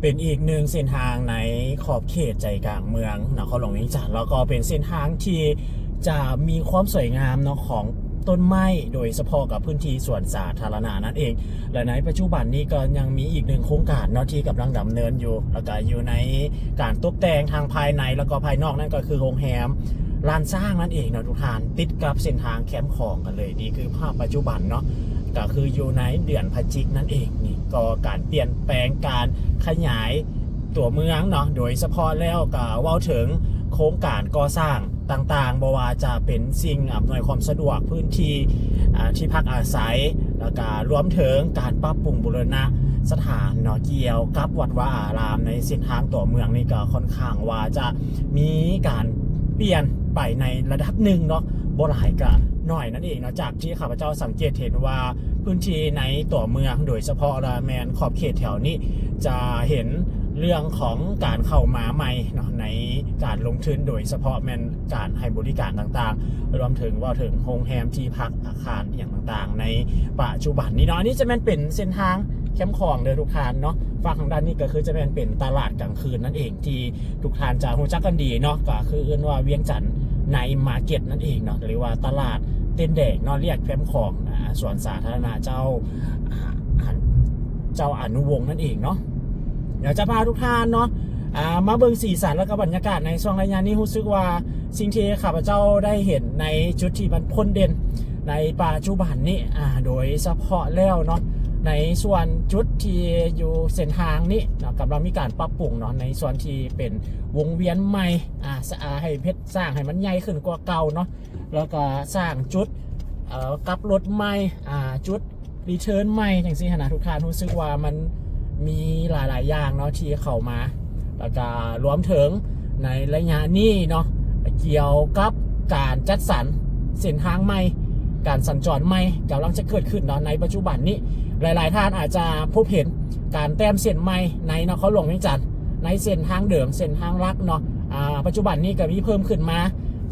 ເປັນອີກໜຶ່ງເສັ້ນທາງໃນຂອບເຂດໃຈກາງເມືອງນະຄອນຫຼວງວຽງຈັນ ແລ້ວກໍເປັນເສັ້ນທາງທີ່ຈະມີຄວາມສວຍງາມເນາະ ຂອງຕົ້ນໄມ້ ໂດຍສະເພາະກັບພື້ນທີ່ສວນສາທາລະນະນັ້ນເອງ. ແລະ ໃນປັດຈຸບັນນີ້ກໍຍັງມີອີກໜຶ່ງໂຄງການເນາະ ທີ່ກຳລັງດຳເນີນຢູ່ ແລ້ວກໍຢູ່ໃນການຕົກແຕ່ງທາງພາຍໃນ ແລ້ວກໍພາຍນອກ ນັ້ນກໍຄືໂຮງແຮມລ້ານຊ້າງນັ້ນເອງເນາະທຸກທ່ານ, ຕິດກັບເສັ້ນທາງແຄມຂອງກັນເລີຍ. ນີ້ຄືພາບປັດຈຸບັນເນາະ ກໍຄືຢູ່ໃນເດືອນພະຈິກນັ້ນເອງ. ນີ້ກໍການປ່ຽນແປງ ການຂະຫຍາຍຕົວເມືອງເນາະ, ໂດຍສະເພາະແລ້ວກໍເວົ້າເຖິງໂຄງການກໍ່ສ້າງຕ່າງໆ, ບໍ່ວ່າຈະເປັນສິ່ງອຳນວຍຄວາມສະດວກ, ພື້ນທີ່ ອາ ທີ່ພັກອາໄສ, ແລ້ວກໍລວມເຖິງການປັບປຸງບູລະນະສະຖານເນາະ, ກ່ຽວກັບວັດວາອາຣາມໃນເສັ້ນທາງຕົວເມືອງນີ້ ກໍຂ້ອນຂ້າງວ່າຈະມີການປ່ຽນໄປໃນລະດັບໜຶ່ງເນາະ, ບໍ່ຫຼາຍກໍໜ້ອຍນັ້ນເອງເນາະ. ຈາກທີ່ຂ້າພະເຈົ້າສັງເກດເຫັນວ່າ ພື້ນທີ່ໃນຕົວເມືອງ ໂດຍສະເພາະລະແມ່ນຂອບເຂດແຖວນີ້ ຈະເຫັນເລື່ອງຂອງການເຂົ້າມາໃໝ່ເນາະ ໃນການລົງທຶນ, ໂດຍສະເພາະແມ່ນການໃຫ້ບໍລິການຕ່າງໆ, ລວມເຖິງເວົ້າເຖິງໂຮງແຮມ, ທີ່ພັກ, ອາຄານອີ່ຫຍັງຕ່າງໆ ໃນປັດຈຸບັນນີ້ເນາະ. ອັນນີ້ຈະແມ່ນເປັນເສັ້ນທາງແຄມຂອງເດີທຸກທ່ານເນາະ. ຝັ່ງທາງດ້ານນີ້ກໍຄືຈະແມ່ນເປັນຕະຫຼາດກາງຄືນນັ້ນເອງ ທີ່ ທຸກທ່ານຈະຮູ້ຈັກກັນດີເນາະ, ກໍຄືເອີ້ນວ່າວຽງຈັນໄນມາເກັດນັ້ນເອງເນາະ ຫຼືວ່າຕະຫຼາດເຕັນແດງເນາະ, ລຽບແຄມຂອງ ອາ ສວນສາທາລະນະເຈົ້າ ອາ ເຈົ້າອານຸວົງນັ້ນເອງເນາະ. ດຽວຈະພາທຸກທ່ານເນາະ ອາ ມາເບິ່ງສີສັນ ແລ້ວກໍບັນຍາກາດໃນຊ່ວງໄລຍະນີ້. ຮູ້ສຶກວ່າສິ່ງທີ່ຂ້າພະເຈົ້າໄດ້ເຫັນໃນຈຸດທີ່ມັນພົ້ນເດັ່ນໃນປັດຈຸບັນນີ້ ອາ ໂດຍສະເພາະແລ້ວເນາະ ໃນສ່ວນຈຸດທີ່ຢູ່ເສັ້ນທາງນີ້ເນາະ ກຳລັງມີການປັບປຸງເນາະ ໃນສ່ວນທີ່ເປັນ ວົງວຽນໃໝ່ ອາ ສະ ອາ ໃຫ້ເຮັດ ສ້າງໃຫ້ມັນໃຫຍ່ຂຶ້ນກວ່າເກົ່າເນາະ, ແລ້ວກໍສ້າງຈຸດ ເອີ ກັບລົດໃໝ່ ອາ ຈຸດຣີເທີນໃໝ່ ຈັ່ງຊີ້ຫັ້ນນະ. ທຸກທ່ານຮູ້ສຶກວ່າມັນມີຫຼາຍໆຢ່າງເນາະທີ່ເຂົ້າມາ, ແລ້ວກໍລວມເຖິງໃນໄລຍະນີ້ເນາະ ກ່ຽວກັບການຈັດສັນເສັ້ນທາງໃໝ່, ການສັນຈອນໃໝ່ກຳລັງຈະເກີດຂຶ້ນເນາະ ໃນປັດຈຸບັນນີ້. ຫຼາຍໆທ່ານອາດຈະພົບເຫັນ ການແຕ້ມເສັ້ນໃໝ່ໃນນະຄອນຫຼວງວຽງຈັນ ໃນເສັ້ນທາງເດີມ ເສັ້ນທາງຫຼັກເນາະ ອາ ປັດຈຸບັນນີ້ກໍມີເພີ່ມຂຶ້ນມາ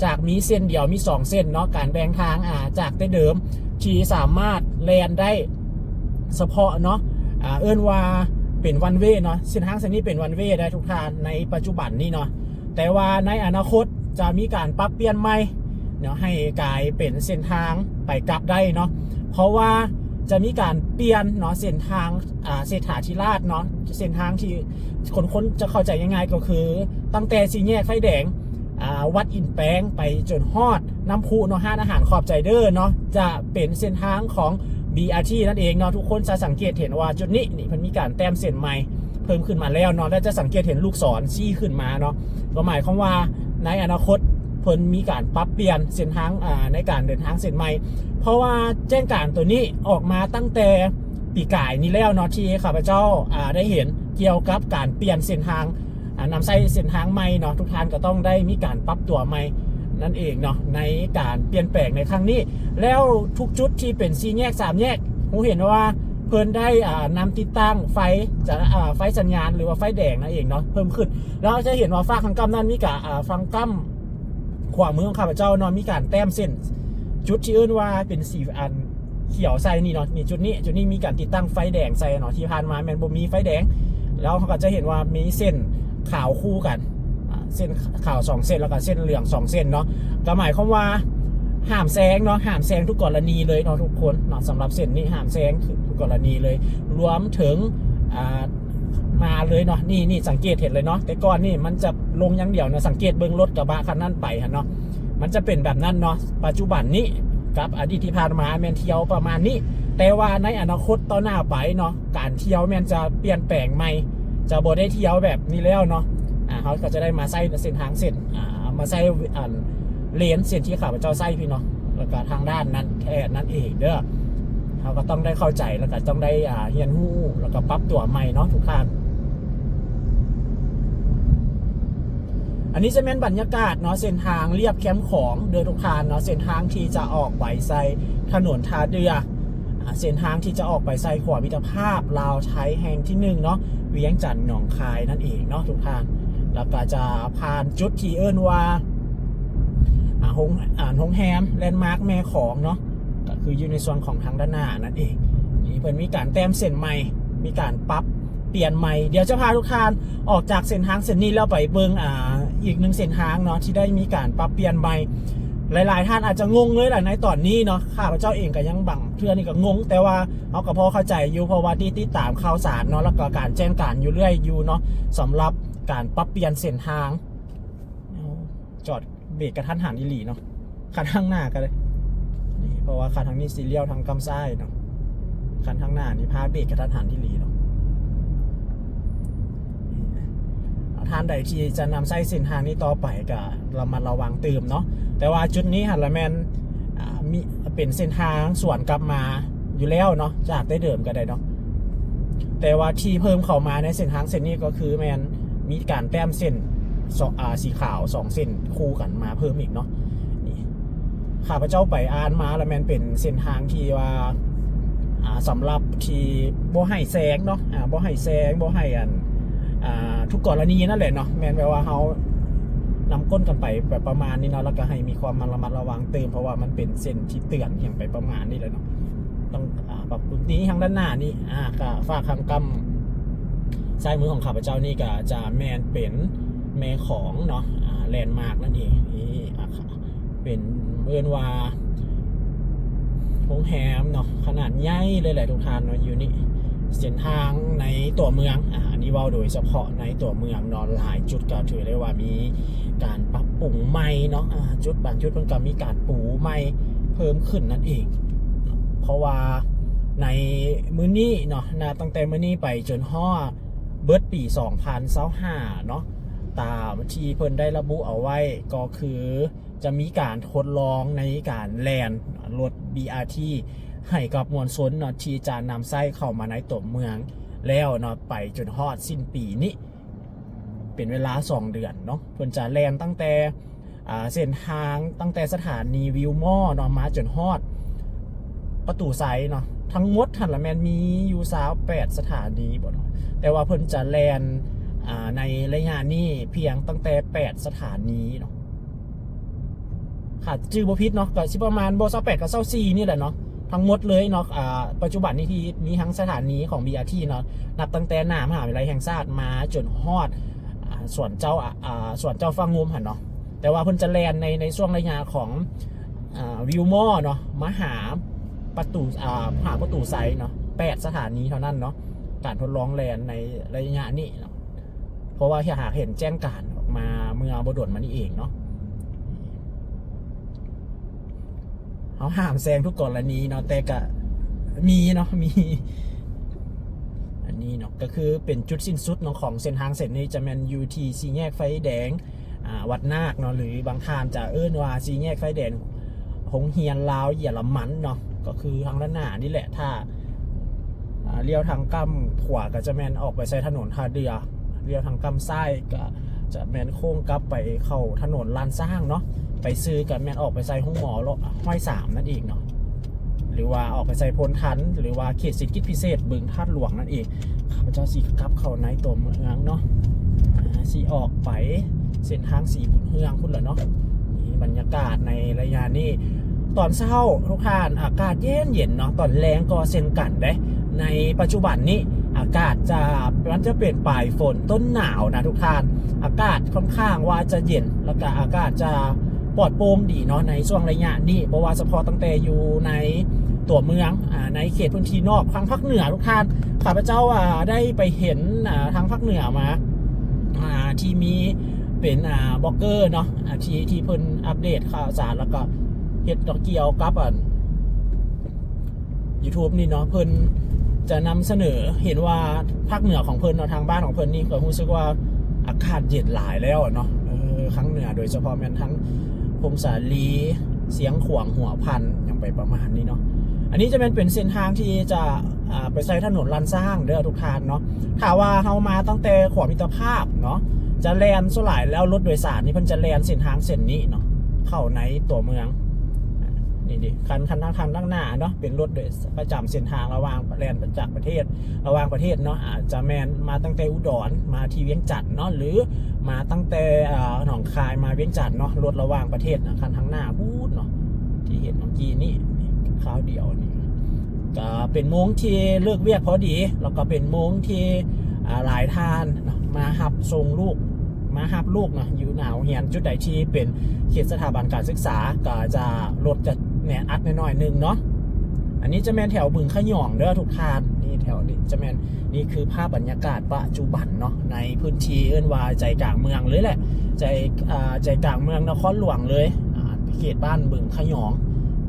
ຈາກມີເສັ້ນດຽວ ມີສອງເສັ້ນເນາະ, ການແບ່ງທາງ ອາ ຈາກແຕ່ເດີມທີ່ສາມາດແລ່ນໄດ້ສະເພາະເນາະ ອາ ເອີ້ນວ່າເປັນວັນເວເນາະ, ເສັ້ນທາງເສັ້ນນີ້ເປັນວັນເວໄດ້ທຸກທ່ານ ໃນປັດຈຸບັນນີ້ເນາະ. ແຕ່ວ່າໃນອະນາຄົດຈະມີການປັບປ່ຽນໃໝ່ເນາະ ໃຫ້ກາຍເປັນເສັ້ນທາງໄປກັບໄດ້ເນາະ, ເພາະວ່າຈະມີການປ່ຽນເນາະ ເສັ້ນທາງ ອາ ເສດຖາທິລາດເນາະ, ເສັ້ນທາງທີ່ຄົນໆຈະເຂົ້າໃຈງ່າຍໆ ກໍຄືຕັ້ງແຕ່ສີ່ແຍກໄຟແດງ ອາ ວັດອິນແປງ ໄປຈົນຮອດນ້ຳພຸເນາະ, ຮ້ານອາຫານຂອບໃຈເດີເນາະ, ຈະເປັນເສັ້ນທາງຂອງ ບີອາທີ ນັ້ນເອງເນາະ. ທຸກຄົນຈະສັງເກດເຫັນວ່າຈຸດນີ້ ນີ້ເພິ່ນມີການແຕ້ມເສັ້ນໃໝ່ ເພີ່ມຂຶ້ນມາແລ້ວເນາະ ແລະ ຈະສັງເກດເຫັນລູກສອນຊີ້ຂຶ້ນມາເນາະ, ກໍໝາຍຄວາມວ່າໃນອະນາຄົດເພິ່ນມີການປັບປ່ຽນເສັ້ນທາງ ອາ ໃນການເດີນທາງເສັ້ນໃໝ່. ເພາະວ່າແຈ້ງການໂຕນີ້ອອກມາຕັ້ງແຕ່ປີກາຍນີ້ແລ້ວເນາະ ທີ່ຂ້າພະເຈົ້າ ອາ ໄດ້ເຫັນກ່ຽວກັບການປ່ຽນເສັ້ນທາງ ອາ ນຳໃຊ້ເສັ້ນທາງໃໝ່ເນາະ, ທຸກທ່ານກໍຕ້ອງໄດ້ມີການປັບຕົວໃໝ່ນັ້ນເອງເນາະ ໃນການປ່ຽນແປງໃນຄັ້ງນີ້. ແລ້ວທຸກຈຸດທີ່ເປັນສີ່ແຍກ ສາມແຍກ ຮູ້ເຫັນວ່າເພິ່ນໄດ້ ອາ ນຳຕິດຕັ້ງໄຟ ຈະ ອາ ໄຟສັນຍານ ຫຼືວ່າໄຟແດງນັ້ນເອງເນາະ ເພີ່ມຂຶ້ນ. ແລ້ວເຮົາຈະເຫັນວ່າຟາກທາງກ້ຳນັ້ນມີກາ ອາ ຟາກກ້ຳຂວາມືຂອງຂ້າພະເຈົ້າເນາະ ມີການແຕ້ມເສັ້ນ ຈຸດທີ່ເອີ້ນວ່າເປັນສີອັນຂຽວໃສ່ນີ້ເນາະ, ນີ້ ຈຸດນີ້ ຈຸດນີ້ມີການຕິດຕັ້ງໄຟແດງໃສ່ເນາະ, ທີ່ຜ່ານມາແມ່ນບໍ່ມີໄຟແດງ. ແລ້ວເຮົາກໍຈະເຫັນວ່າມີເສັ້ນຂາວຄູ່ກັນ ອາ ເສັ້ນຂາວສອງເສັ້ນ ແລ້ວກໍເສັ້ນເຫຼືອງສອງເສັ້ນເນາະ, ກໍໝາຍຄວາມວ່າຫ້າມແຊງເນາະ, ຫ້າມແຊງທຸກກໍລະນີເລີຍເນາະທຸກຄົນເນາະ. ສຳລັບເສັ້ນນີ້ຫ້າມແຊງທຸກກໍລະນີເລີຍ, ລວມເຖິງ ອາ ມາເລີຍເນາະ. ນີ້ ນີ້ສັງເກດເຫັນເລີຍເນາະ, ແຕ່ກ່ອນນີ້ມັນຈະລົງຢ່າງດຽວເນາະ, ສັງເກດເບິ່ງລົດກະບະຄັນນັ້ນໄປຫັ້ນເນາະ, ມັນຈະເປັນແບບນັ້ນເນາະ. ປັດຈຸບັນນີ້ກັບອະດີດທີ່ຜ່ານມາແມ່ນທ່ຽວປະມານນີ້, ແຕ່ວ່າໃນອະນາຄົດຕໍ່ໜ້າໄປເນາະ ການທ່ຽວແມ່ນຈະປ່ຽນແປງໃໝ່, ຈະບໍ່ໄດ້ທ່ຽວແບບນີ້ແລ້ວເນາະ. ອາ ເຮົາກໍຈະໄດ້ມາໃຊ້ເສັ້ນທາງເສັ້ນ ອາ ມາໃຊ້ອັນ ເລນເສັ້ນທີ່ຂ້າພະເຈົ້າໃຊ້ພີ້ເນາະ, ແລ້ວກໍທາງດ້ານນັ້ນແທນນັ້ນເອງເດີ. ເຮົາກໍຕ້ອງໄດ້ເຂົ້າໃຈ ແລ້ວກໍຕ້ອງໄດ້ ອາ ຮຽນຮູ້ ແລ້ວກໍປັບຕົວໃໝ່ເນາະທຸກທ່ານ. ອັນນີ້ຈະແມ່ນບັນຍາກາດເນາະ ເສັ້ນທາງລຽບແຄມຂອງເດີທຸກທ່ານເນາະ, ເສັ້ນທາງທີ່ຈະອອກໄປໃສ່ຖະໜົນທ່າເດື່ອ ອາ ເສັ້ນທາງທີ່ຈະອອກໄປໃສ່ຂົວມິດຕະພາບລາວໄທແຫ່ງທີໜຶ່ງເນາະ, ວຽງຈັນ ໜອງຄາຍນັ້ນເອງເນາະທຸກທ່ານ. ແລ້ວກໍຈະຜ່ານຈຸດທີ່ເອີ້ນວ່າ ອາ ໂຮງ ອາ ໂຮງແຮມແລນມາກແມ່ຂອງເນາະ, ກໍຄືຢູ່ໃນສ່ວນຂອງທາງດ້ານໜ້ານັ້ນເອງ. ນີ້ເພິ່ນມີການແຕ້ມເສັ້ນໃໝ່, ມີການປັບ ປ່ຽນໃໝ່. ດຽວຈະພາທຸກທ່ານອອກຈາກເສັ້ນທາງເສັ້ນນີ້ ແລ້ວໄປເບິ່ງ ອ່າ ອີກໜຶ່ງເສັ້ນທາງເນາະ ທີ່ໄດ້ມີການປັບປ່ຽນໃໝ່. ຫຼາຍໆທ່ານອາດຈະງົງເລີຍແຫຼະໃນຕອນນີ້ເນາະ, ຂ້າພະເຈົ້າເອງກໍຍັງບາງເທື່ອນີ້ກໍງົງ, ແຕ່ວ່າເຮົາກໍພໍເຂົ້າໃຈຢູ່ ເພາະວ່າຕິດ ຕິດຕາມຂ່າວສານເນາະ ແລ້ວກໍການແຈ້ງການຢູ່ເລື້ອຍຢູ່ເນາະ ສຳລັບການປັບປ່ຽນເສັ້ນທາງ. ຈອດເບຣກກະທັນຫັນອີ່ຫຼີເນາະ. ຄັນທາງໜ້າກໍໄດ້ ນີ້ ເພາະວ່າຄັນທາງນີ້ຊິລ້ຽວທາງກ້ຳຊ້າຍເນາະ, ຄັນທາງໜ້ານີ້ພາເບຣກກະທັນຫັນອີ່ຫຼີເນາະ. ທ່ານໃດທີ່ຈະນຳໃຊ້ເສັ້ນທາງນີ້ຕໍ່ໄປກໍລະມັດລະວັງຕື່ມເນາະ. ແຕ່ວ່າຈຸດນີ້ຫັ້ນລະແມ່ນ ອ່າ ມີ ເປັນເສັ້ນທາງສວນກັບມາຢູ່ແລ້ວເນາະ ຈາກແຕ່ເດີມກໍໄດ້ເນາະ. ແຕ່ວ່າທີ່ເພີ່ມເຂົ້າມາໃນເສັ້ນທາງເສັ້ນນີ້ກໍຄືແມ່ນມີການແຕ້ມເສັ້ນ ສ- ອ່າ ສີຂາວສອງເສັ້ນຄູ່ກັນມາເພີ່ມອີກເນາະ. ນີ້ ຂ້າພະເຈົ້າໄປອ່ານມາແລ້ວ ແມ່ນເປັນເສັ້ນທາງທີ່ວ່າ ອ່າ ສຳລັບທີ່ບໍ່ໃຫ້ແຊງເນາະ, ອ່າ ບໍ່ໃຫ້ແຊງ ບໍ່ໃຫ້ອັນ ອ່າ ທຸກກໍລະນີນັ້ນແຫຼະເນາະ, ແມ່ນແບບວ່າເຮົານຳກົ້ນກັນໄປແບບປະມານນີ້ເນາະ, ແລ້ວກໍໃຫ້ມີຄວາມລະມັດລະວັງຕື່ມ ເພາະວ່າມັນເປັນເສັ້ນທີ່ເຕືອນຫຍັງໄປປະມານນີ້ແຫຼະເນາະ. ຕ້ອງ ອ່າ ປັບປຸງນີ້ ທາງດ້ານໜ້ານີ້ ອ່າ ກໍຟາກທາງກ້ຳຊ້າຍມືຂອງຂ້າພະເຈົ້ານີ້ກໍຈະແມ່ນເປັນແມ່ຂອງເນາະ, ອ່າ ແລນມາກນັ້ນເອງ. ນີ້ ອ່າ ເປັນ ເອີ້ນວ່າໂຮງແຮມເນາະ ຂະໜາດໃຫຍ່ເລີຍແຫຼະທຸກທ່ານເນາະ ຢູ່ນີ້. ເສັ້ນທາງໃນຕົວເມືອງ ອ່າ ອັນນີ້ເວົ້າໂດຍສະເພາະໃນຕົວເມືອງເນາະ, ຫຼາຍຈຸດກໍຖືໄດ້ວ່າມີການປັບປຸງໃໝ່ເນາະ, ອ່າ ຈຸດບາງຈຸດເພິ່ນກໍມີການປູໃໝ່ເພີ່ມຂຶ້ນນັ້ນເອງ. ເພາະວ່າໃນມື້ນີ້ເນາະ ນັບຕັ້ງແຕ່ມື້ນີ້ໄປຈົນຮອດເບິດປີສອງພັນຊາວຫ້າເນາະ, ຕາມທີ່ເພິ່ນໄດ້ລະບຸເອົາໄວ້ກໍຄື ຈະມີການທົດລອງໃນການແລ່ນລົດ ບີອາທີ ໃຫ້ກັບມວນຊົນເນາະ ທີ່ຈະນຳໃຊ້ເຂົ້າມາໃນຕົວເມືອງແລ້ວເນາະ ໄປຈົນຮອດສິ້ນປີນີ້ ເປັນເວລາສອງເດືອນເນາະ. ເພິ່ນຈະແລ່ນຕັ້ງແຕ່ ອ່າ ເສັ້ນທາງ ຕັ້ງແຕ່ສະຖານີວິວມໍເນາະ ມາຈົນຮອດປະຕູໄຊເນາະ. ທັງໝົດຫັ້ນລະແມ່ນມີຢູ່ຊາວແປດສະຖານີບໍເນາະ, ແຕ່ວ່າເພິ່ນຈະແລ່ນ ອ່າ ໃນໄລຍະນີ້ພຽງຕັ້ງແຕ່ແປດສະຖານີເນາະ. ຖ້າຈື່ບໍ່ຜິດເນາະ ກໍຊິປະມານບໍ່ ຊາວແປດ ກັບ ຊາວສີ່ ນີ້ແຫຼະເນາະ ທັງໝົດເລີຍເນາະ. ອ່າ ປັດຈຸບັນນີ້ທີ່ມີທັງສະຖານີຂອງ ບີອາທີ ເນາະ ນັບຕັ້ງແຕ່ໜ້າມະຫາວິທະຍາໄລແຫ່ງຊາດມາຈົນຮອດ ອ່າ ສວນເຈົ້າ ອ່າ ສວນເຈົ້າຟ້າງຸ່ມຫັ້ນເນາະ. ແຕ່ວ່າເພິ່ນຈະແລ່ນໃນ ໃນຊ່ວງໄລຍະຂອງ ອ່າ ວິວມໍເນາະ ມາຫາປະຕູ ອ່າ ຫາປະຕູໄຊເນາະ ແປດສະຖານີເທົ່ານັ້ນເນາະ ການທົດລອງແລ່ນໃນໄລຍະນີ້ເນາະ. ເພາະວ່າຫາກເຫັນແຈ້ງການອອກມາເມື່ອບໍ່ດົນມານີ້ເອງເນາະ. ເຮົາຫ້າມແຊງທຸກກໍລະນີເນາະ ແຕ່ກະມີເນາະ ມີ ອັນນີ້ເນາະ ກໍຄືເປັນຈຸດສິ້ນສຸດເນາະ ຂອງເສັ້ນທາງເສັ້ນນີ້ ຈະແມ່ນຢູ່ທີ່ສີ່ແຍກໄຟແດງ ອ່າ ວັດນາກເນາະ ຫຼືບາງທ່ານຈະເອີ້ນວ່າສີ່ແຍກໄຟແດງໂຮງຮຽນລາວເຢຍລະມັນເນາະ ກໍຄືທາງດ້ານໜ້ານີ້ແຫຼະ. ຖ້າ ອ່າ ລ້ຽວທາງກ້ຳຂວາກໍຈະແມ່ນອອກໄປໃສ່ຖະໜົນທ່າເດື່ອ, ລ້ຽວທາງກ້ຳຊ້າຍກໍຈະແມ່ນໂຄ້ງກັບໄປເຂົ້າຖະໜົນລ້ານຊ້າງເນາະ, ໄປຊື່ກໍແມ່ນອອກໄປໃສ່ໂຮງໝໍຮ້ອຍສາມນັ້ນເອງເນາະ ຫຼືວ່າອອກໄປໃສ່ໂພນທັນ ຫຼືວ່າເຂດເສດຖະກິດພິເສດບຶງທາດຫຼວງນັ້ນເອງ. ຂ້າພະເຈົ້າຊິກັບເຂົ້າໃນຕົວເມືອງເນາະ ອ່າ ຊິອອກໄປເສັ້ນທາງສີບຸນເຮືອງພຸ້ນລະເນາະ. ນີ້ບັນຍາກາດໃນໄລຍະນີ້ ຕອນເຊົ້າທຸກທ່ານ ອາກາດເຢັນໆເນາະ, ຕອນແລງກໍເຊັ່ນກັນເດ້. ໃນປັດຈຸບັນນີ້ອາກາດຈະ ມັນຈະເປັນປາຍຝົນຕົ້ນໜາວນະທຸກທ່ານ, ອາກາດຄ່ອນຂ້າງວ່າຈະເຢັນ ແລ້ວກະອາກາດຈະປອດໂປ່ງດີເນາະ ໃນຊ່ວງໄລຍະນີ້. ບໍ່ວ່າສະເພາະຕັ້ງແຕ່ຢູ່ໃນຕົວເມືອງ ອາ ໃນເຂດພື້ນທີ່ນອກ ທາງພາກເໜືອທຸກທ່ານ ຂ້າພະເຈົ້າ ອາ ໄດ້ໄປເຫັນ ອາ ທາງພາກເໜືອມາ ອາ ທີ່ມີເປັນ ອາ ບລັອກເກີເນາະ ອາ ທີ່ ທີ່ເພິ່ນອັບເດດຂ່າວສານ ແລ້ວກໍເຮັດກ່ຽວກັບ ອັນ YouTube ນີ້ເນາະ ເພິ່ນຈະນຳສະເໜີ ເຫັນວ່າພາກເໜືອຂອງເພິ່ນເນາະ ທາງບ້ານຂອງເພິ່ນນີ້ ຂ້ອຍຮູ້ສຶກວ່າອາກາດເຢັນຫຼາຍແລ້ວເນາະ. ເອີ ທາງເໜືອ ໂດຍສະເພາະແມ່ນທາງຜົ້ງສາລີ ຊຽງຂວາງ ຫົວພັນ ຫຍັງໄປປະມານນີ້ເນາະ. ອັນນີ້ຈະແມ່ນເປັນເສັ້ນທາງທີ່ຈະ ອ່າ ໄປໃສ່ຖະໜົນລ້ານຊ້າງເດີທຸກທ່ານເນາະ. ຖ້າວ່າເຮົາມາຕັ້ງແຕ່ຂົວມິດຕະພາບເນາະ ຈະແລ່ນ ສ່ວນຫຼາຍແລ້ວລົດໂດຍສານນີ້ເພິ່ນຈະແລ່ນເສັ້ນທາງເສັ້ນນີ້ເນາະ ເຂົ້າໃນຕົວເມືອງ. ນີ້ເດ ຄັນ ຄັນທາງ ທາງດ້ານໜ້າເນາະ ເປັນລົດໂດຍ ປະຈຳເສັ້ນທາງລະຫວ່າງ ແລ່ນຈາກປະເທດ ລະຫວ່າງປະເທດເນາະ ອາດຈະແມ່ນມາຕັ້ງແຕ່ອຸດອນມາທີ່ວຽງຈັນເນາະ ຫຼືມາຕັ້ງແຕ່ ເອີ ໜອງຄາຍມາວຽງຈັນເນາະ ລົດລະຫວ່າງປະເທດນະ. ຄັນທາງໜ້າພຸ້ນເນາະ ທີ່ເຫັນເມື່ອກີ້ນີ້ ຄາວດຽວນີ້ ກະເປັນໂມງທີ່ເລີກວຽກພໍດີ ແລ້ວກໍເປັນໂມງທີ່ ອ່າ ຫຼາຍທ່ານເນາະ ມາຮັບສົ່ງລູກ ມາຮັບລູກເນາະ ຢູ່ໜ້າໂຮງຮຽນ ຈຸດໃດທີ່ເປັນເຂດສະຖາບັນການສຶກສາ ກໍຈະລົດຈະແໜ້ນອັດໜ້ອຍໆໜຶ່ງເນາະ. ອັນນີ້ຈະແມ່ນແຖວບຶງຂະຫຍອງເດີທຸກທ່ານ ນີ້ແຖວນີ້ຈະແມ່ນ ນີ້ຄືພາບບັນຍາກາດປັດຈຸບັນເນາະ ໃນພື້ນທີ່ເອີ້ນວ່າໃຈກາງເມືອງເລີຍແຫຼະ ໃຈ ອ່າ ໃຈກາງເມືອງນະຄອນຫຼວງເລີຍ ອ່າ ເຂດບ້ານບຶງຂະຫຍອງ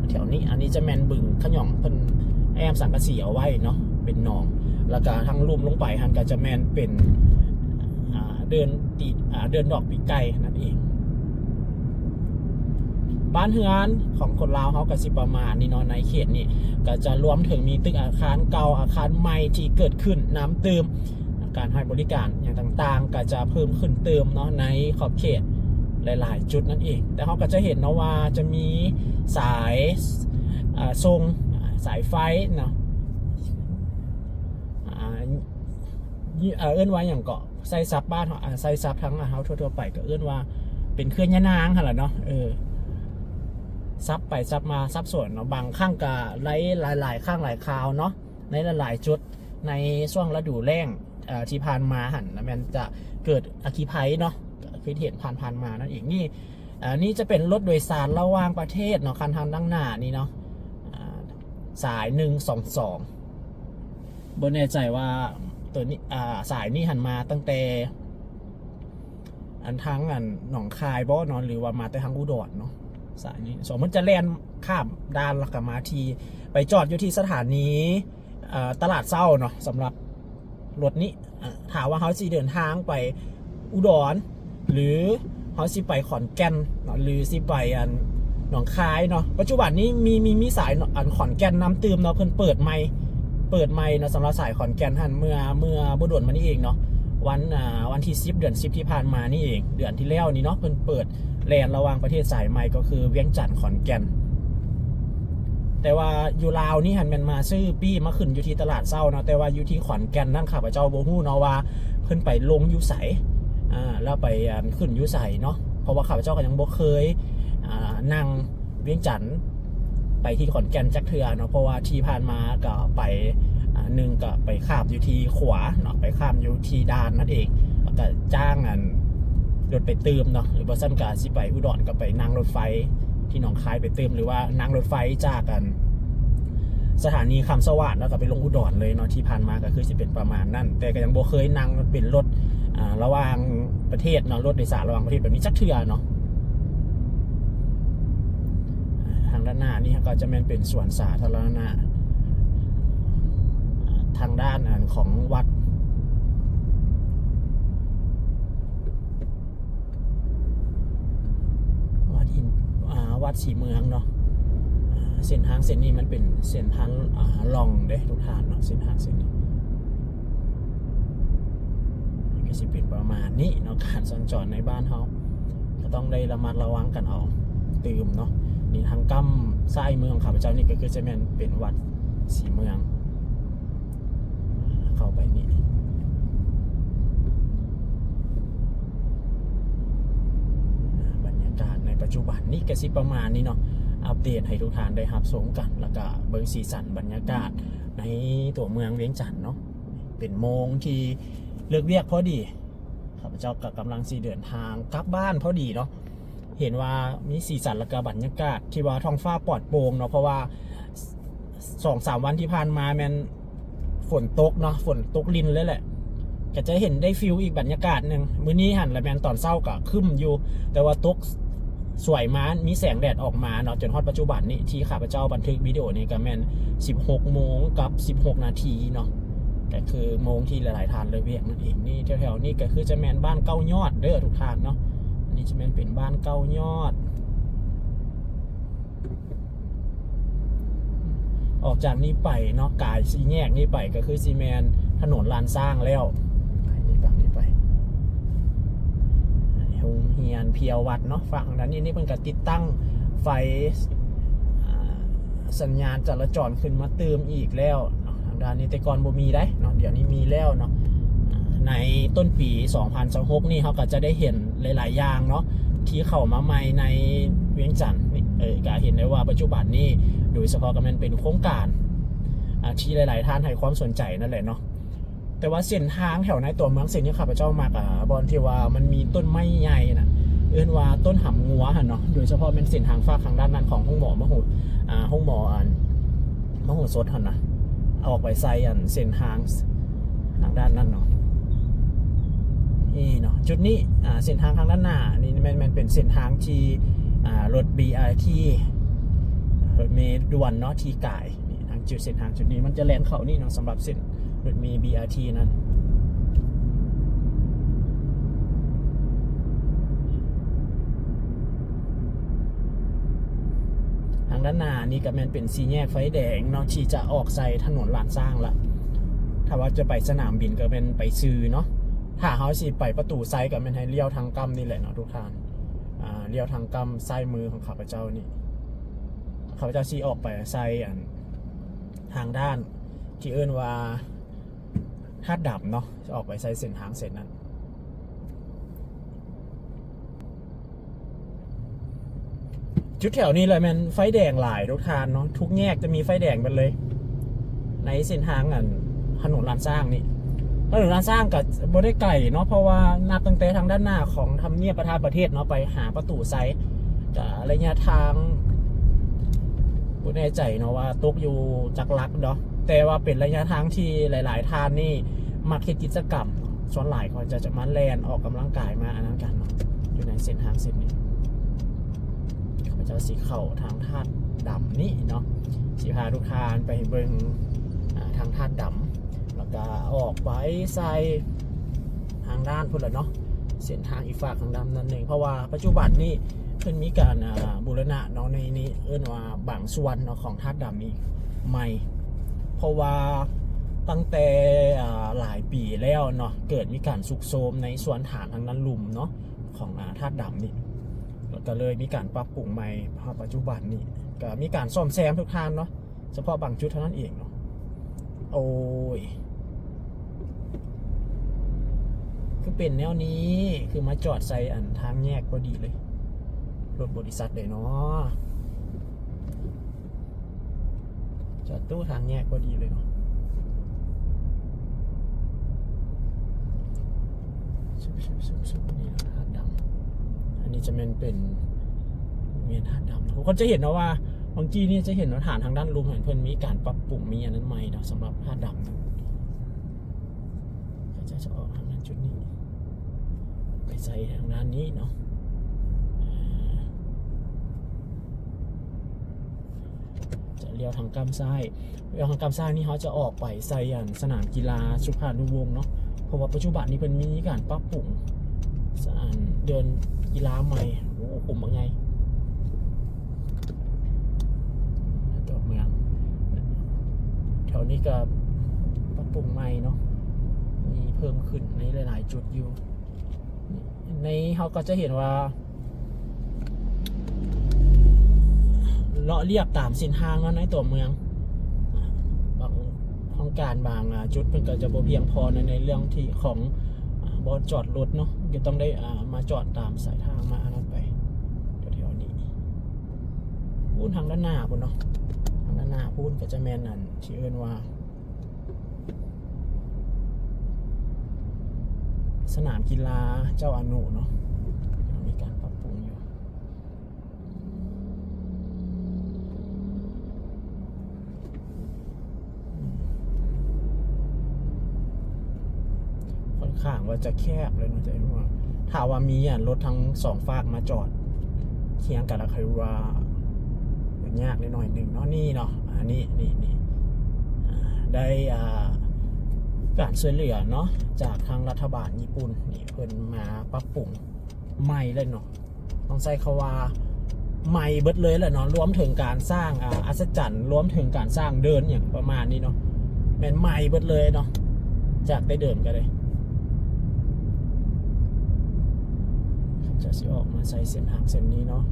ແຖວນີ້. ອັນນີ້ຈະແມ່ນບຶງຂະຫຍອງ ເພິ່ນແອ້ມສັງກະສີເອົາໄວ້ເນາະ ເປັນໜອງ ແລ້ວກະທາງລຸ່ມລົງໄປຫັ້ນກະຈະແມ່ນເປັນ ອ່າ ເດີ່ນຕີ ອ່າ ເດີ່ນດອກປີກໄກ່ນັ້ນເອງ. ບ້ານເຮືອນຂອງຄົນລາວເຮົາກະຊິປະມານນີ້ເນາະ ໃນເຂດນີ້ກະຈະລວມເຖິງມີຕຶກອາຄານເກົ່າ ອາຄານໃໝ່ທີ່ເກີດຂຶ້ນນຳຕື່ມ ການໃຫ້ບໍລິການຫຍັງຕ່າງໆ ກໍຈະເພີ່ມຂຶ້ນຕື່ມເນາະ ໃນຂອບເຂດຫຼາຍໆຈຸດນັ້ນເອງ. ແຕ່ເຮົາກໍຈະເຫັນເນາະວ່າຈະມີສາຍ ອ່າ ສົ່ງ ສາຍໄຟເນາະ ອ່າ ເອີ້ນວ່າຫຍັງເກາະ ໃຊ້ສັບບ້ານເຮົາ ໃຊ້ສັບທາງເຮົາທົ່ວໆໄປກໍເອີ້ນວ່າເປັນເຂື່ອນຍານາງຫັ້ນລະເນາະ ເອີ ສັບໄປສັບມາສັບສນເນາະ ບາງຄັ້ງກໍໄດ້ຫຼາຍໆຄັ້ງຫຼາຍຄາວເນາະ ໃນຫຼາຍໆຈຸດ ໃນຊ່ວງລະດູແລ້ງ ເອີ ທີ່ຜ່ານມາຫັ້ນນະ ແມ່ນຈະເກີດອັກຄີໄພເນາະ ຄືເຫັນຜ່ານໆມານັ້ນເອງ. ນີ້ ເອີ ນີ້ຈະເປັນລົດໂດຍສານລະຫວ່າງປະເທດເນາະ ຄັນທາງດ້ານໜ້ານີ້ເນາະ ເອີ ສາຍໜຶ່ງສອງສອງ ບໍ່ແນ່ໃຈວ່າໂຕນີ້ ເອີ ສາຍນີ້ຫັ້ນມາຕັ້ງແຕ່ ອັນທາງອັນໜອງຄາຍບໍ່ເນາະ ຫຼືວ່າມາແຕ່ທາງອຸດອນເນາະ ສາຍນີ້ ສົມມຸດຈະແລ່ນຂ້າມດ່ານແລ້ວກໍມາທີ່ ໄປຈອດຢູ່ທີ່ສະຖານີ ເອີ ຕະຫຼາດເຊົ້າເນາະ ສຳລັບລົດນີ້ ເອີ ຖ້າວ່າເຮົາຊິເດີນທາງໄປອຸດອນ ຫຼືເຮົາຊິໄປຂອນແກ່ນເນາະ ຫຼືຊິໄປອັນໜອງຄາຍເນາະ ປັດຈຸບັນນີ້ມີ ມີ ມີສາຍອັນຂອນແກ່ນນຳຕື່ມເນາະ ເພິ່ນເປີດໃໝ່ ເປີດໃໝ່ເນາະ ສຳລັບສາຍຂອນແກ່ນຫັ້ນ ເມື່ອ ເມື່ອບໍ່ດົນມານີ້ເອງເນາະ ວັນ ອ່າ ວັນທີສິບ ເດືອນສິບທີ່ຜ່ານມານີ້ເອງ ເດືອນທີ່ແລ້ວນີ້ເນາະ ເພິ່ນເປີດແລ່ນລະຫວ່າງປະເທດສາຍໃໝ່ ກໍຄືວຽງຈັນ ຂອນແກ່ນ. ແຕ່ວ່າຢູ່ລາວນີ້ຫັ້ນແມ່ນມາຊື້ປີ້ມາຂຶ້ນຢູ່ທີ່ຕະຫຼາດເຊົ້າເນາະ ແຕ່ວ່າຢູ່ທີ່ຂອນແກ່ນນັ້ນ ຂ້າພະເຈົ້າບໍ່ຮູ້ເນາະວ່າເພິ່ນໄປລົງຢູ່ໃສ ອ່າ ແລ້ວໄປ ອັນ ຂຶ້ນຢູ່ໃສເນາະ ເພາະວ່າຂ້າພະເຈົ້າກໍຍັງບໍ່ເຄີຍ ອ່າ ນັ່ງ ວຽງຈັນໄປທີ່ຂອນແກ່ນຈັກເທື່ອເນາະ ເພາະວ່າທີ່ຜ່ານມາກໍໄປ ອ່າ ໜຶ່ງກໍໄປຂ້າມຢູ່ທີ່ຂົວເນາະ ໄປຂ້າມຢູ່ທີ່ດ່ານນັ້ນເອງ ແລ້ວກໍຈ້າງອັນລົດໄປຕື່ມເນາະ ຫຼືບໍ່ຊັ້ນກໍຊິໄປອຸດອນກໍໄປນັ່ງລົດໄຟທີ່ໜອງຄາຍໄປຕື່ມ ຫຼືວ່ານັ່ງລົດໄຟຈາກອັນສະຖານີຄຳສະຫວາດ ແລ້ວກໍໄປລົງອຸດອນເລີຍເນາະ ທີ່ຜ່ານມາກໍຄືຊິເປັນປະມານນັ້ນ ແຕ່ກໍຍັງບໍ່ເຄີຍນັ່ງເປັນລົດ ອ່າ ລະຫວ່າງປະເທດເນາະ ລົດໂດຍສານລະຫວ່າງປະເທດແບບນີ້ຈັກເທື່ອເນາະ. ທາງດ້ານໜ້ານີ້ກໍຈະແມ່ນເປັນສວນສາທາລະນະ ທາງດ້ານອັນຂອງວັດ ວັດຫີນ ອ່າ ວັດສີເມືອງເນາະ ອ່າ ເສັ້ນທາງເສັ້ນນີ້ມັນເປັນເສັ້ນທາງ ອ່າ ລ່ອງເດ້ທຸກທ່ານເນາະ ເສັ້ນທາງເສັ້ນນີ້ ກໍຊິເປັນປະມານນີ້ເນາະ ການສັນຈອນໃນບ້ານເຮົາ ກໍຕ້ອງໄດ້ລະມັດລະວັງກັນເອົາຕື່ມເນາະ. ນີ້ທາງກ້ຳຊ້າຍມືຂອງຂ້າພະເຈົ້ານີ້ກໍຄືຈະແມ່ນເປັນວັດສີເມືອງ ເຂົ້າໄປນີ້ ບັນຍາກາດໃນປັດຈຸບັນນີ້ກໍຊິປະມານນີ້ເນາະ ອັບເດດໃຫ້ທຸກທ່ານໄດ້ຮັບຊົມກັນ ແລ້ວກໍເບິ່ງສີສັນບັນຍາກາດໃນຕົວເມືອງວຽງຈັນເນາະ. ເປັນໂມງທີ່ເລີກວຽກພໍດີ ຂ້າພະເຈົ້າກໍກຳລັງຊິເດີນທາງກັບບ້ານພໍດີເນາະ ເຫັນວ່າມີສີສັນ ແລ້ວກໍບັນຍາກາດທີ່ວ່າທ້ອງຟ້າປອດໂປ່ງເນາະ ເພາະວ່າສອງສາມວັນທີ່ຜ່ານມາແມ່ນຝົນຕົກເນາະ ຝົນຕົກລິນເລີຍແຫຼະ ກໍຈະເຫັນໄດ້ຟີລອີກບັນຍາກາດໜຶ່ງ. ມື້ນີ້ຫັ້ນລະແມ່ນຕອນເຊົ້າກໍຄຶ້ມຢູ່ ແຕ່ວ່າຕົກສວຍມາ ມີແສງແດດອອກມາເນາະ ຈົນຮອດປັດຈຸບັນນີ້ທີ່ຂ້າພະເຈົ້າບັນທຶກວິດີໂອນີ້ກໍແມ່ນສິບຫົກໂມງກັບສິບຫົກນາທີເນາະ ກໍຄືໂມງທີ່ຫຼາຍໆທ່ານເລີກວຽກນັ້ນເອງ. ນີ້ແຖວໆນີ້ກໍຄືຈະແມ່ນບ້ານເກົ້າຍອດເດີທຸກທ່ານເນາະ ນີ້ຈະແມ່ນເປັນບ້ານເກົ້າຍອດ. ອອກຈາກນີ້ໄປເນາະ ກາຍສີ່ແຍກນີ້ໄປກໍຄືຊິແມ່ນຖະໜົນລ້ານຊ້າງແລ້ວ ໄປນີ້ ຝັ່ງນີ້ໄປ ອັນນີ້ໂຮງຮຽນພຽວັດເນາະ. ຝັ່ງທາງດ້ານນີ້ ນີ້ເພິ່ນກໍຕິດຕັ້ງໄຟ ອ່າ ສັນຍານຈະລາຈອນຂຶ້ນມາຕື່ມອີກແລ້ວເນາະ ທາງດ້ານນີ້ ແຕ່ກ່ອນບໍ່ມີໃດເນາະ ດຽວນີ້ມີແລ້ວເນາະ. ໃນຕົ້ນປີສອງພັນຊາວຫົກນີ້ ເຮົາກໍຈະໄດ້ເຫັນຫຼາຍໆຢ່າງເນາະ ທີ່ເຂົ້າມາໃໝ່ໃນວຽງຈັນນີ້ ເອີ ກໍເຫັນໄດ້ວ່າປັດຈຸບັນນີ້ ໂດຍສະເພາະກໍແມ່ນເປັນໂຄງການ ອ່າ ທີ່ຫຼາຍໆທ່ານໃຫ້ຄວາມສົນໃຈນັ້ນແຫຼະເນາະ. ແຕ່ວ່າເສັ້ນທາງແຖວໃນຕົວເມືອງເສັ້ນນີ້ ຂ້າພະເຈົ້າມັກ ອ່າ ບ່ອນທີ່ວ່າມັນມີຕົ້ນໄມ້ໃຫຍ່ນະ ເອີ້ນວ່າຕົ້ນຫຳງົວຫັ້ນເນາະ, ໂດຍສະເພາະແມ່ນເສັ້ນທາງຟາກທາງດ້ານນັ້ນຂອງໂຮງໝໍມະໂຫ ອ່າ ໂຮງໝໍອັນ ມະໂຫສົດຫັ້ນນະ ອອກໄປໃສ່ອັນເສັ້ນທາງ ທາງດ້ານນັ້ນເນາະ. ນີ້ເນາະ ຈຸດນີ້ ອ່າ ເສັ້ນທາງທາງດ້ານໜ້ານີ້ແມ່ນ ແມ່ນເປັນເສັ້ນທາງທີ່ ອ່າ ລົດ ບີ ອາ ທີ ລົດເມດ່ວນເນາະ ທີ່ກາຍ ນີ້ ທາງຈຸດ ເສັ້ນທາງຈຸດນີ້ມັນຈະແລ່ນເຂົ້ານີ້ເນາະ ສຳລັບເສັ້ນລົດເມ ບີ ອາ ທີ ນັ້ນ. ທາງດ້ານໜ້ານີ້ກໍແມ່ນເປັນສີ່ແຍກໄຟແດງເນາະ ທີ່ຈະອອກໃສ່ຖະໜົນລ້ານຊ້າງລະ. ຖ້າວ່າຈະໄປສະໜາມບິນກໍແມ່ນໄປຊື່ເນາະ. ຖ້າເຮົາຊິໄປປະຕູໄຊກໍແມ່ນໃຫ້ລ້ຽວທາງກ້ຳນີ້ແຫຼະເນາະທຸກທ່ານ. ອ່າ ລ້ຽວທາງກ້ຳຊ້າຍມືຂອງຂ້າພະເຈົ້ານີ້. ຂ້າພະເຈົ້າຊິອອກໄປໃສ່ອັນ ທາງດ້ານທີ່ເອີ້ນວ່າທາດດຳເນາະ, ຈະອອກໄປໃສ່ເສັ້ນທາງເສັ້ນນັ້ນ. ຈຸດແຖວນີ້ແຫຼະແມ່ນໄຟແດງຫຼາຍທຸກທ່ານເນາະ, ທຸກແຍກຈະມີໄຟແດງເບິດເລີຍ ໃນເສັ້ນທາງອັນ ຖະໜົນລ້ານຊ້າງນີ້. ຖະໜົນລ້ານຊ້າງກໍບໍ່ໄດ້ໄກເນາະ, ເພາະວ່ານັບຕັ້ງແຕ່ທາງດ້ານໜ້າຂອງທຳນຽບປະທານປະເທດເນາະ ໄປຫາປະຕູໄຊ ກະໄລຍະທາງ ບໍ່ແນ່ໃຈເນາະວ່າຕົກຢູ່ຈັກຫຼັກເນາະ, ແຕ່ວ່າເປັນໄລຍະທາງທີ່ຫຼາຍໆທ່ານນີ້ມັກເຮັດກິດຈະກຳ, ສ່ວນຫຼາຍເຂົາເຈົ້າຈະມາແລ່ນອອກກຳລັງກາຍ ມາອັນນັ້ນກັນເນາະ ຢູ່ໃນເສັ້ນທາງເສັ້ນນີ້. ຂ້າພະເຈົ້າຊິເຂົ້າທາງທາດດຳນີ້ເນາະ, ຊິພາທຸກທ່ານໄປເບິ່ງ ອ່າ ທາງທາດດຳ ແລ້ວກະອອກໄປໃສ່ທາງດ້ານພຸ້ນລະເນາະ, ເສັ້ນທາງອີກຟາກທາງດ້ານນັ້ນເອງ. ເພາະວ່າປັດຈຸບັນນີ້ເພິ່ນມີການ ອ່າ ບູລະນະເນາະ, ໃນນີ້ເອີ້ນວ່າບາງສ່ວນເນາະ ຂອງທາດດຳນີ້ໃໝ່, ເພາະວ່າຕັ້ງແຕ່ ອ່າ ຫຼາຍປີແລ້ວເນາະ ເກີດມີການຊຸກໂຊມໃນສ່ວນຖານທາງດ້ານລຸ່ມເນາະ ຂອງ ອ່າ ທາດດຳນີ້, ແລ້ວກໍເລີຍມີການປັບປຸງໃໝ່. ເພາະປັດຈຸບັນນີ້ກໍມີການສ້ອມແຊມທຸກທ່ານເນາະ, ສະເພາະບາງຈຸດເທົ່ານັ້ນເອງເນາະ. ໂອ້ຍ ຄືເປັນແນວນີ້, ຄືມາຈອດໃສ່ອັນທາງແຍກພໍດີເລີຍ, ລົດບໍລິສັດໃດເນາະ ຈອດຕູ້ທາງແຍກພໍດີເລີຍເນາະ. ຊຸບໆໆໆ ນີ້ທາດດຳ, ອັນນີ້ຈະແມ່ນເປັນ ແມ່ນທາດດຳ. ທຸກຄົນຈະເຫັນເນາະວ່າ ບາງທີນີ້ຈະເຫັນວ່າຖານທາງດ້ານລຸ່ມຫັ້ນ ເພິ່ນມີການປັບປຸງ ມີອັນນັ້ນໃໝ່ເນາະ ສຳລັບທາດດຳ. ເຂົາເຈົ້າຈະອອກທາງດ້ານຈຸດນີ້ ໄປໃສ່ທາງດ້ານນີ້ເນາະ. ຈະລ້ຽວທາງກ້ຳຊ້າຍ, ລ້ຽວທາງກ້ຳຊ້າຍນີ້ ເຮົາຈະອອກໄປໃສ່ອັນສະໜາມກິລາສຸພານຸວົງເນາະ, ເພາະວ່າປັດຈຸບັນນີ້ເພິ່ນມີການປັບປຸງ ສະ ອັນ ເດີ່ນກິລາໃໝ່. ໂອ້ ຂຸມບັກໃຫຍ່ ຕົວເມືອງ ແຖວນີ້ກໍປັບປຸງໃໝ່ເນາະ, ມີເພີ່ມຂຶ້ນໃນຫຼາຍໆຈຸດຢູ່. ໃນ ເຮົາກໍຈະເຫັນວ່າ ເລາະລຽບຕາມເສັ້ນທາງເນາະ ໃນຕົວເມືອງ. ບາງ ຫ້ອງການບາງ ອ່າ ຈຸດເພິ່ນກໍຈະບໍ່ພຽງພໍໃນ ໃນເລື່ອງທີ່ຂອງ ອ່າ ບ່ອນຈອດລົດເນາະ, ກໍຕ້ອງໄດ້ ອ່າ ມາຈອດຕາມສາຍທາງ ມາອັນນັ້ນໄປ ແຖວໆນີ້. ພຸ້ນ ທາງດ້ານໜ້າພຸ້ນເນາະ, ທາງດ້ານໜ້າພຸ້ນກໍຈະແມ່ນອັນ ທີ່ເອີ້ນວ່າ ສະໜາມກິລາເຈົ້າອະນຸເນາະ, ມີການປັບປຸງຢູ່. ຂ້ອນຂ້າງວ່າຈະແຄບເລີຍເນາະ, ຈະເຫັນວ່າ ຖ້າວ່າມີອັນລົດທັງສອງຟາກມາຈອດຄຽງກັນ ລະຄືວ່າຍາກໜ້ອຍໜຶ່ງເນາະ. ນີ້ເນາະ ອັນນີ້ ນີ້ ນີ້ ອ່າ ໄດ້ ອ່າ ການຊ່ວຍເຫຼືອເນາະ ຈາກທາງລັດຖະບານຍີ່ປຸ່ນນີ້ ເພິ່ນມາປັບປຸງໃໝ່ເລີຍເນາະ. ຕ້ອງໃຊ້ຄຳວ່າໃໝ່ເບິດເລີຍແຫຼະເນາະ, ລວມເຖິງການສ້າງ ອ່າ ອັດສະຈັນ, ລວມເຖິງການສ້າງເດີ່ນຫຍັງປະມານນີ້ເນາະ, ແມ່ນໃໝ່ເບິດເລີຍເນາະ ຈາກແຕ່ເດີມກໍໄດ້. ເຂົາເຈົ້າຊິອອກມາໃຊ້ເສັ້ນທາງເສັ້ນນີ້ເນາະ.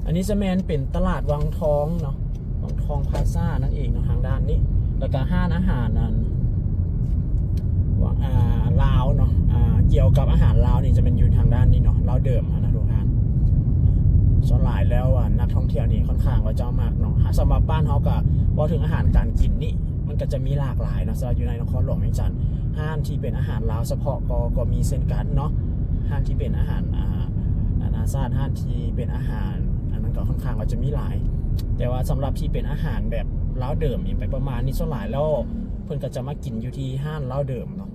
ອັນນີ້ຈະແມ່ນເປັນຕະຫຼາດວັງທອງເນາະ, ວັງທອງພາຊານັ້ນເອງເນາະ ທາງດ້ານນີ້. ແລ້ວກະຮ້ານອາຫານອັນ ວ່າ ອ່າ ລາວເນາະ, ອ່າ ກ່ຽວກັບອາຫານລາວນີ້ຈະແມ່ນຢູ່ທາງດ້ານນີ້ເນາະ, ລາວເດີມຫັ້ນນະທຸກທ່ານ. ສ່ວນຫຼາຍແລ້ວ ອາ ນັກທ່ອງທ່ຽວນີ້ຄ່ອນຂ້າງວ່າຈະມັກເນາະ. ສຳລັບບ້ານເຮົາກໍເວົ້າເຖິງອາຫານການກິນນີ້ ມັນກໍຈະມີຫຼາກຫຼາຍເນາະ. ສຳລັບຢູ່ໃນນະຄອນຫຼວງວຽງຈັນ ຮ້ານທີ່ເປັນອາຫານລາວສະເພາະກໍ ກໍມີເຊັ່ນກັນເນາະ. ຮ້ານທີ່ເປັນອາຫານ ອາ ນານາຊາດ ຮ້ານທີ່ເປັນອາຫານ ອັນນັ້ນກໍຄ່ອນຂ້າງວ່າຈະມີຫຼາຍ. ແຕ່ວ່າສຳລັບທີ່ເປັນອາຫານແບບລາວເດີມ ຫຍັງໄປປະມານນີ້ ສ່ວນຫຼາຍແລ້ວເພິ່ນກໍຈະມາກິນຢູ່ທີ່ຮ້ານລາວເດີມເນາະ.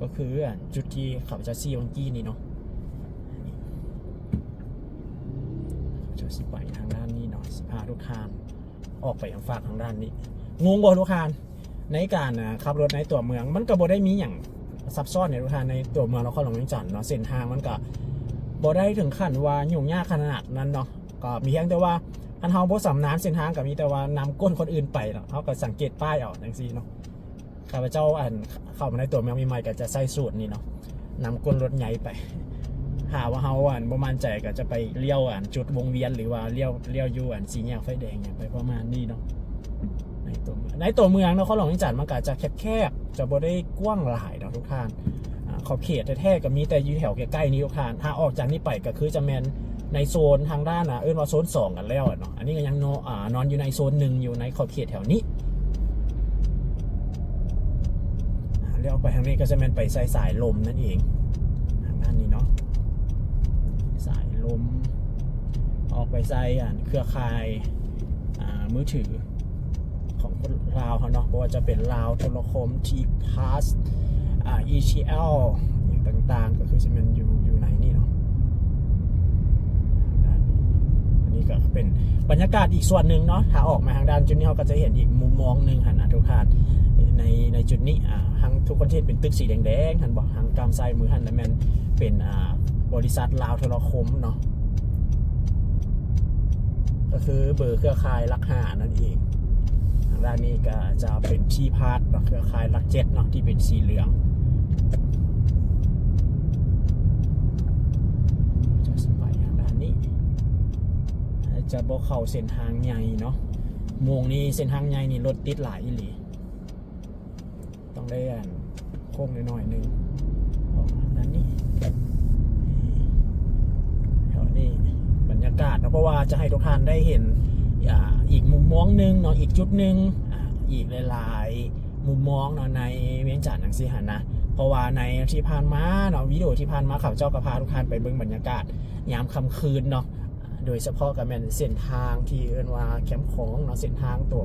ກໍຄື ອາ ຈຸດທີ່ຂ້າພະເຈົ້າຊີ້ເມື່ອກີ້ນີ້ເນາະ. ເຈົ້າຊິໄປທາງດ້ານນີ້ເນາະ ຊິພາທຸກທ່ານອອກໄປທາງຟາກທາງດ້ານນີ້. ງົງບໍ່ທຸກທ່ານ? ໃນການ ອາ ຂັບລົດໃນຕົວເມືອງ ມັນກໍບໍ່ໄດ້ມີຫຍັງຊັບຊ້ອນເດທຸກທ່ານ ໃນຕົວເມືອງນະຄອນຫຼວງວຽງຈັນເນາະ. ເສັ້ນທາງມັນກໍບໍ່ໄດ້ເຖິງຂັ້ນວ່າຫຍຸ້ງຍາກຂະໜາດນັ້ນເນາະ. ກໍມີພຽງແຕ່ວ່າ ຄັນເຮົາບໍ່ຊຳນານເສັ້ນທາງ ກໍມີແຕ່ວ່ານຳກົ້ນຄົນອື່ນໄປເນາະ. ເຮົາກໍສັງເກດປ້າຍເອົາຈັ່ງຊີ້ເນາະ. ຂ້າພະເຈົ້າ ອັນ ເຂົ້າມາໃນຕົວເມືອງໃໝ່ໆ ກໍຈະໃຊ້ສູດນີ້ເນາະ ນຳກົ້ນລົດໃຫຍ່ໄປ. ຖ້າວ່າເຮົາ ອັນ ບໍ່ໝັ້ນໃຈ ກໍຈະໄປລ້ຽວ ອັນ ຈຸດວົງວຽນ ຫຼືວ່າລ້ຽວ ລ້ຽວຢູ່ ອັນ ສີ່ແຍກໄຟແດງຫຍັງໄປປະມານນີ້ເນາະ. ໃນຕົວເມືອງ ໃນຕົວເມືອງນະຄອນຫຼວງວຽງຈັນ ມັນກໍຈະແຄບໆ ຈະບໍ່ໄດ້ກວ້າງຫຼາຍເນາະທຸກທ່ານ. ອາ ຂອບເຂດແທ້ໆ ກໍມີແຕ່ຢູ່ແຖວໃກ້ໆນີ້ທຸກທ່ານ. ຖ້າອອກຈາກນີ້ໄປ ກໍຄືຈະແມ່ນໃນໂຊນທາງດ້ານ ອາ ເອີ້ນວ່າໂຊນສອງກັນແລ້ວເນາະ. ອັນນີ້ກໍຍັງເນາະ ອາ ນອນຢູ່ໃນໂຊນໜຶ່ງ ຢູ່ໃນຂອບເຂດແຖວນີ້. ອາ ລ້ຽວອອກໄປທາງນີ້ກໍຈະແມ່ນໄປໃສ່ສາຍລົມນັ້ນເອງ ທາງດ້ານນີ້ເນາະ ສາຍລົມ ອອກໄປໃສ່ ອັນ ເຄືອຂ່າຍ ອາ ມືຖື ຂອງຄົນລາວເຮົາເນາະ ບໍ່ວ່າຈະເປັນລາວໂທລະຄົມ ທີພາສ ອາ ອີທີແອລ ຫຍັງຕ່າງໆ ກໍຄືຊິແມ່ນຢູ່ ຢູ່ໃນນີ້ເນາະ. ອັນນີ້ກໍເປັນບັນຍາກາດອີກສ່ວນໜຶ່ງເນາະ. ຖ້າອອກມາທາງດ້ານຈຸດນີ້ ເຮົາກໍຈະເຫັນອີກມຸມມອງໜຶ່ງຫັ້ນນະທຸກທ່ານ. ໃນ ໃນຈຸດນີ້ ອາ ທາງທຸກຄົນຈະເຫັນເປັນຕຶກສີແດງໆ ຫັ້ນບໍ່ ທາງກ້ຳຊ້າຍມືຫັ້ນ ລະແມ່ນເປັນ ອາ ບໍລິສັດລາວໂທລະຄົມເນາະ. ກໍຄືເບີເຄືອຂ່າຍຫຼັກຫ້ານັ້ນເອງ. ທາງດ້ານນີ້ກໍຈະເປັນທີພາສເນາະ ເຄືອຂ່າຍຫຼັກເຈັດເນາະ ທີ່ເປັນສີເຫຼືອງ. ຈະຊິໄປທາງດ້ານນີ້ ຈະບໍ່ເຂົ້າເສັ້ນທາງໃຫຍ່ເນາະ. ໂມງນີ້ເສັ້ນທາງໃຫຍ່ນີ້ລົດຕິດຫຼາຍອີ່ຫຼີ. ຕ້ອງໄດ້ ອັນ ໂຄ້ງໜ້ອຍໆໜຶ່ງ ອອກມາດ້ານນີ້. ແຖວນີ້ບັນຍາກາດເນາະ ເພາະວ່າຈະໃຫ້ທຸກທ່ານໄດ້ເຫັນ ອາ ອີກມຸມມອງໜຶ່ງເນາະ ອີກຈຸດໜຶ່ງ ອາ ອີກຫຼາຍໆມຸມມອງເນາະ ໃນວຽງຈັນຈັ່ງຊີ້ຫັ້ນນະ. ເພາະວ່າໃນທີ່ຜ່ານມາເນາະ ວິດີໂອທີ່ຜ່ານມາ ຂ້າພະເຈົ້າກໍພາທຸກທ່ານໄປເບິ່ງບັນຍາກາດຍາມຄ່ຳຄືນເນາະ. ໂດຍສະເພາະກໍແມ່ນເສັ້ນທາງທີ່ເອີ້ນວ່າແຄມຂອງເນາະ ເສັ້ນທາງຕົວ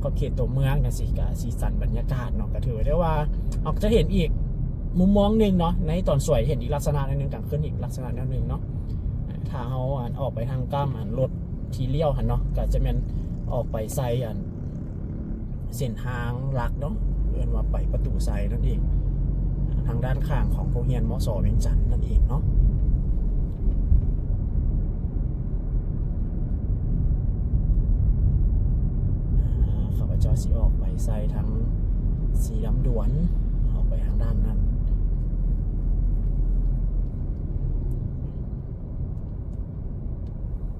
ຂອບເຂດຕົວເມືອງຈັ່ງຊີ້ ກະສີສັນບັນຍາກາດເນາະ ກະຖືໄດ້ວ່າອອກຈະເຫັນອີກມຸມມອງໜຶ່ງເນາະ ໃນຕອນສວຍເຫັນອີກລັກສະນະໜຶ່ງ ກາງຄືນອີກລັກສະນະແນວໜຶ່ງເນາະ. ຖ້າເຮົາ ອັນ ອອກໄປທາງກ້ຳ ອັນ ລົດທີ່ລ້ຽວຫັ້ນເນາະ ກະຈະແມ່ນອອກໄປໃສ່ ອັນ ເສັ້ນທາງຫຼັກເນາະ ເອີ້ນວ່າໄປປະຕູໄຊນັ້ນເອງ ທາງດ້ານຂ້າງຂອງໂຮງຮຽນ ມສ ວຽງຈັນນັ້ນເອງເນາະ. ອາ ຂ້າພະເຈົ້າຊິອອກໄປໃສ່ທາງສີລຳດວນ ອອກໄປທາງດ້ານນັ້ນ.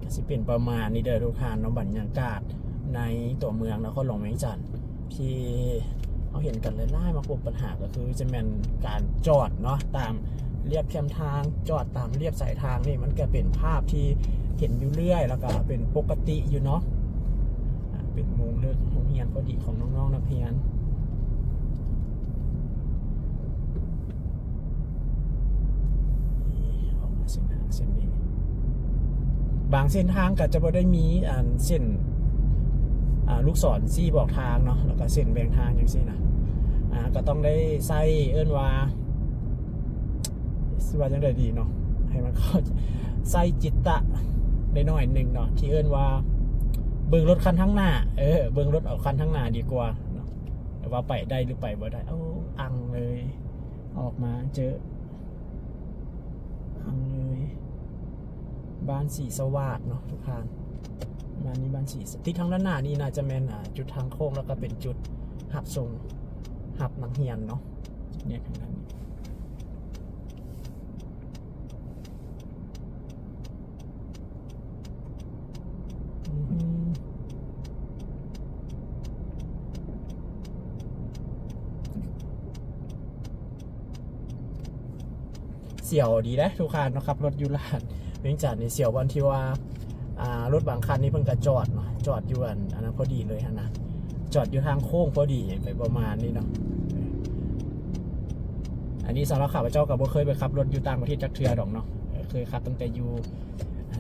ກໍຊິເປັນປະມານນີ້ເດີທຸກທ່ານເນາະ ບັນຍາກາດໃນຕົວເມືອງນະຄອນຫຼວງວຽງຈັນ ທີ່ເຮົາເຫັນກັນຫຼາຍໆ ມັກພົບບັນຫາກໍຄືຈະແມ່ນການຈອດເນາະ ຕາມລຽບແຄມທາງ ຈອດຕາມລຽບສາຍທາງນີ້ ມັນກໍເປັນພາບທີ່ເຫັນຢູ່ເລື້ອຍ ແລ້ວກໍເປັນປົກກະຕິຢູ່ເນາະ. ອາ ເປັນໂມງເລີກໂຮງຮຽນພໍດີຂອງນ້ອງໆນັກຮຽນ. ອອກມາເສັ້ນທາງເສັ້ນນີ້ ບາງເສັ້ນທາງກໍຈະບໍ່ໄດ້ມີ ອັນ ເສັ້ນ ອາ ລູກສອນຊີ້ບອກທາງເນາະ ແລ້ວກໍເສັ້ນແບ່ງທາງຈັ່ງຊີ້ນະ. ອາ ກໍຕ້ອງໄດ້ໃຊ້ ເອີ້ນວ່າ ຊິວ່າຈັ່ງໃດດີເນາະ ໃຫ້ມັນເຂົ້າໃຈ ໃຊ້ຈິດຕະໄດ້ໜ້ອຍໜຶ່ງເນາະ ທີ່ເອີ້ນວ່າເບິ່ງລົດຄັນທາງໜ້າ ເອີ ເບິ່ງລົດເອົາຄັນທາງໜ້າດີກວ່າເນາະ ວ່າໄປໄດ້ຫຼືໄປບໍ່ໄດ້. ໂອ້ ອັ່ງເລີຍ ອອກມາເຈີ ອັ່ງເລີຍ ບ້ານສີສະຫວາດເນາະທຸກທ່ານ. ບ້ານນີ້ບ້ານສີ ຕິດທາງດ້ານໜ້ານີ້ໜ້າຈະແມ່ນ ອາ ຈຸດທາງໂຄ້ງ ແລ້ວກໍເປັນຈຸດຮັບສົ່ງ ຮັບນັກຮຽນເນາະ ແຍກທາງດ້ານນີ້. ອືມ ສຽວດີເດ້ທຸກທ່ານເນາະ ຂັບລົດຢູ່ລາດ ວຽງຈັນນີ້ສ່ຽວບ່ອນທີ່ວ່າ ອ່າ ລົດບາງຄັນນີ້ເພິ່ນກໍຈອດເນາະ ຈອດຢູ່ອັນ ອັນນັ້ນພໍດີເລີຍຫັ້ນນະ ຈອດຢູ່ທາງໂຄ້ງພໍດີ ໄປປະມານນີ້ເນາະ. ອັນນີ້ສຳລັບຂ້າພະເຈົ້າກໍບໍ່ເຄີຍໄປຂັບລົດຢູ່ຕ່າງປະເທດຈັກເທື່ອດອກເນາະ ເຄີຍຂັບຕັ້ງແຕ່ຢູ່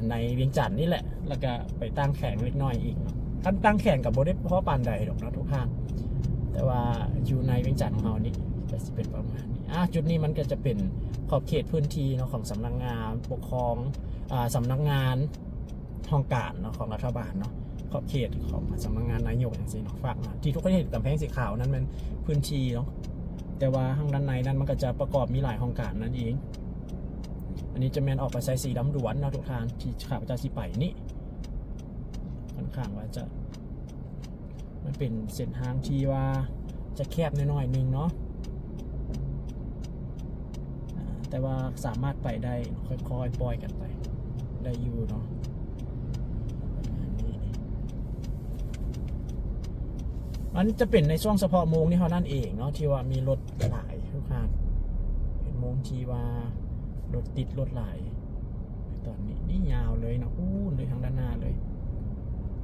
ໃນວຽງຈັນນີ້ແຫຼະ ແລ້ວກໍໄປຕ່າງແຂວງເລັກນ້ອຍອີກເນາະ. ຄັນຕ່າງແຂວງກໍບໍ່ໄດ້ພໍປານໃດດອກເນາະທຸກທ່ານ ແຕ່ວ່າຢູ່ໃນວຽງຈັນຂອງເຮົານີ້ກໍຊິເປັນປະມານນີ້. ອ່າ ຈຸດນີ້ມັນກໍຈະເປັນຂອບເຂດພື້ນທີ່ເນາະ ຂອງສຳນັກງານປົກຄອງ ອ່າ ສຳນັກງານຫ້ອງການເນາະ ຂອງລັດຖະບານເນາະ ຂອບເຂດຂອງສຳນັກງານນາຍົກຈັ່ງຊີ້ເນາະ. ຝາກນະ ທີ່ທຸກຄົນເຫັນກຳແພງສີຂາວນັ້ນແມ່ນພື້ນທີ່ເນາະ ແຕ່ວ່າທາງດ້ານໃນນັ້ນມັນກໍຈະປະກອບມີຫຼາຍຫ້ອງການນັ້ນເອງ. ອັນນີ້ຈະແມ່ນອອກໄປໄຊສີດຳດວນເນາະທຸກທ່ານ ທີ່ຂ້າພະເຈົ້າຊິໄປນີ້ ຂ້ອນຂ້າງວ່າຈະ ມັນເປັນເສັ້ນທາງທີ່ວ່າຈະແຄບໜ້ອຍໆໜຶ່ງເນາະ ອ່າ ແຕ່ວ່າສາມາດໄປໄດ້ ຄ່ອຍໆປ່ອຍກັນໄປໄດ້ຢູ່ເນາະ. ອັນນີ້ ມັນຈະເປັນໃນຊ່ວງສະເພາະໂມງນີ້ເທົ່ານັ້ນເອງເນາະ ທີ່ວ່າມີລົດຫຼາຍທຸກທ່ານ ເປັນໂມງທີ່ວ່າລົດຕິດລົດຫຼາຍ. ຕອນນີ້ນີ້ຍາວເລີຍເນາະ ອູ້ນເລີຍທາງດ້ານໜ້າເລີຍ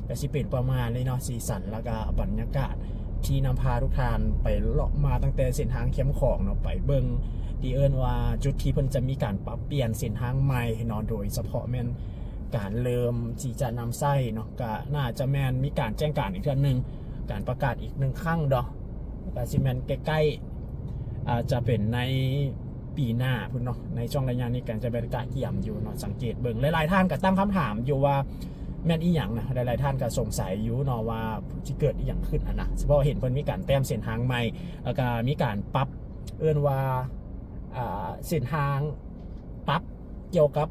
ກໍຊິເປັນປະມານນີ້ເນາະ ສີສັນ ແລ້ວກໍບັນຍາກາດທີ່ນຳພາທຸກທ່ານໄປເລາະມາຕັ້ງແຕ່ເສັ້ນທາງແຄມຂອງເນາະ ໄປເບິ່ງທີ່ເອີ້ນວ່າຈຸດທີ່ເພິ່ນຈະມີການປັບປ່ຽນເສັ້ນທາງໃໝ່ເນາະ ໂດຍສະເພາະແມ່ນການເລີ່ມທີ່ຈະນຳໃຊ້ເນາະ ກໍໜ້າຈະແມ່ນມີການແຈ້ງການອີກເທື່ອໜຶ່ງ ການປະກາດອີກໜຶ່ງຄັ້ງເນາະ ກໍຊິແມ່ນໃກ້ໆ ອາດຈະເປັນໃນ ປີໜ້າພຸ້ນເນາະ ໃນຊ່ວງໄລຍະນີ້ກໍຈະເປັນກະກຽມຢູ່ເນາະ ສັງເກດເບິ່ງ ຫຼາຍໆທ່ານກໍຕັ້ງຄຳຖາມຢູ່ວ່າແມ່ນອີ່ຫຍັງນະ ຫຼາຍໆທ່ານກໍສົງໄສຢູ່ເນາະວ່າຊິເກີດອີ່ຫຍັງຂຶ້ນຫັ້ນນະ ສະເພາະເຫັນເພິ່ນມີການແຕ້ມເສັ້ນທາງໃໝ່ ແລ້ວກໍມີການປັບ ເອີ້ນວ່າ ອ່າ ເສັ້ນທາງ ປັບກ່ຽວກັບ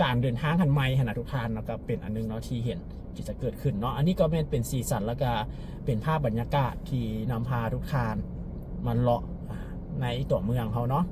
ການເດີນທາງຫັ້ນໃໝ່ຫັ້ນນະທຸກທ່ານເນາະ ກໍເປັນອັນໜຶ່ງເນາະທີ່ເຫັນທີ່ຈະເກີດຂຶ້ນເນາະ. ອັນນີ້ກໍແມ່ນເປັນສີສັນ ແລ້ວກໍເປັນພາບບັນຍາກາດທີ່ນຳພາທຸກທ່ານມາເລາະ ອ່າ ໃນຕົວເມືອງເຮົາເນາະ.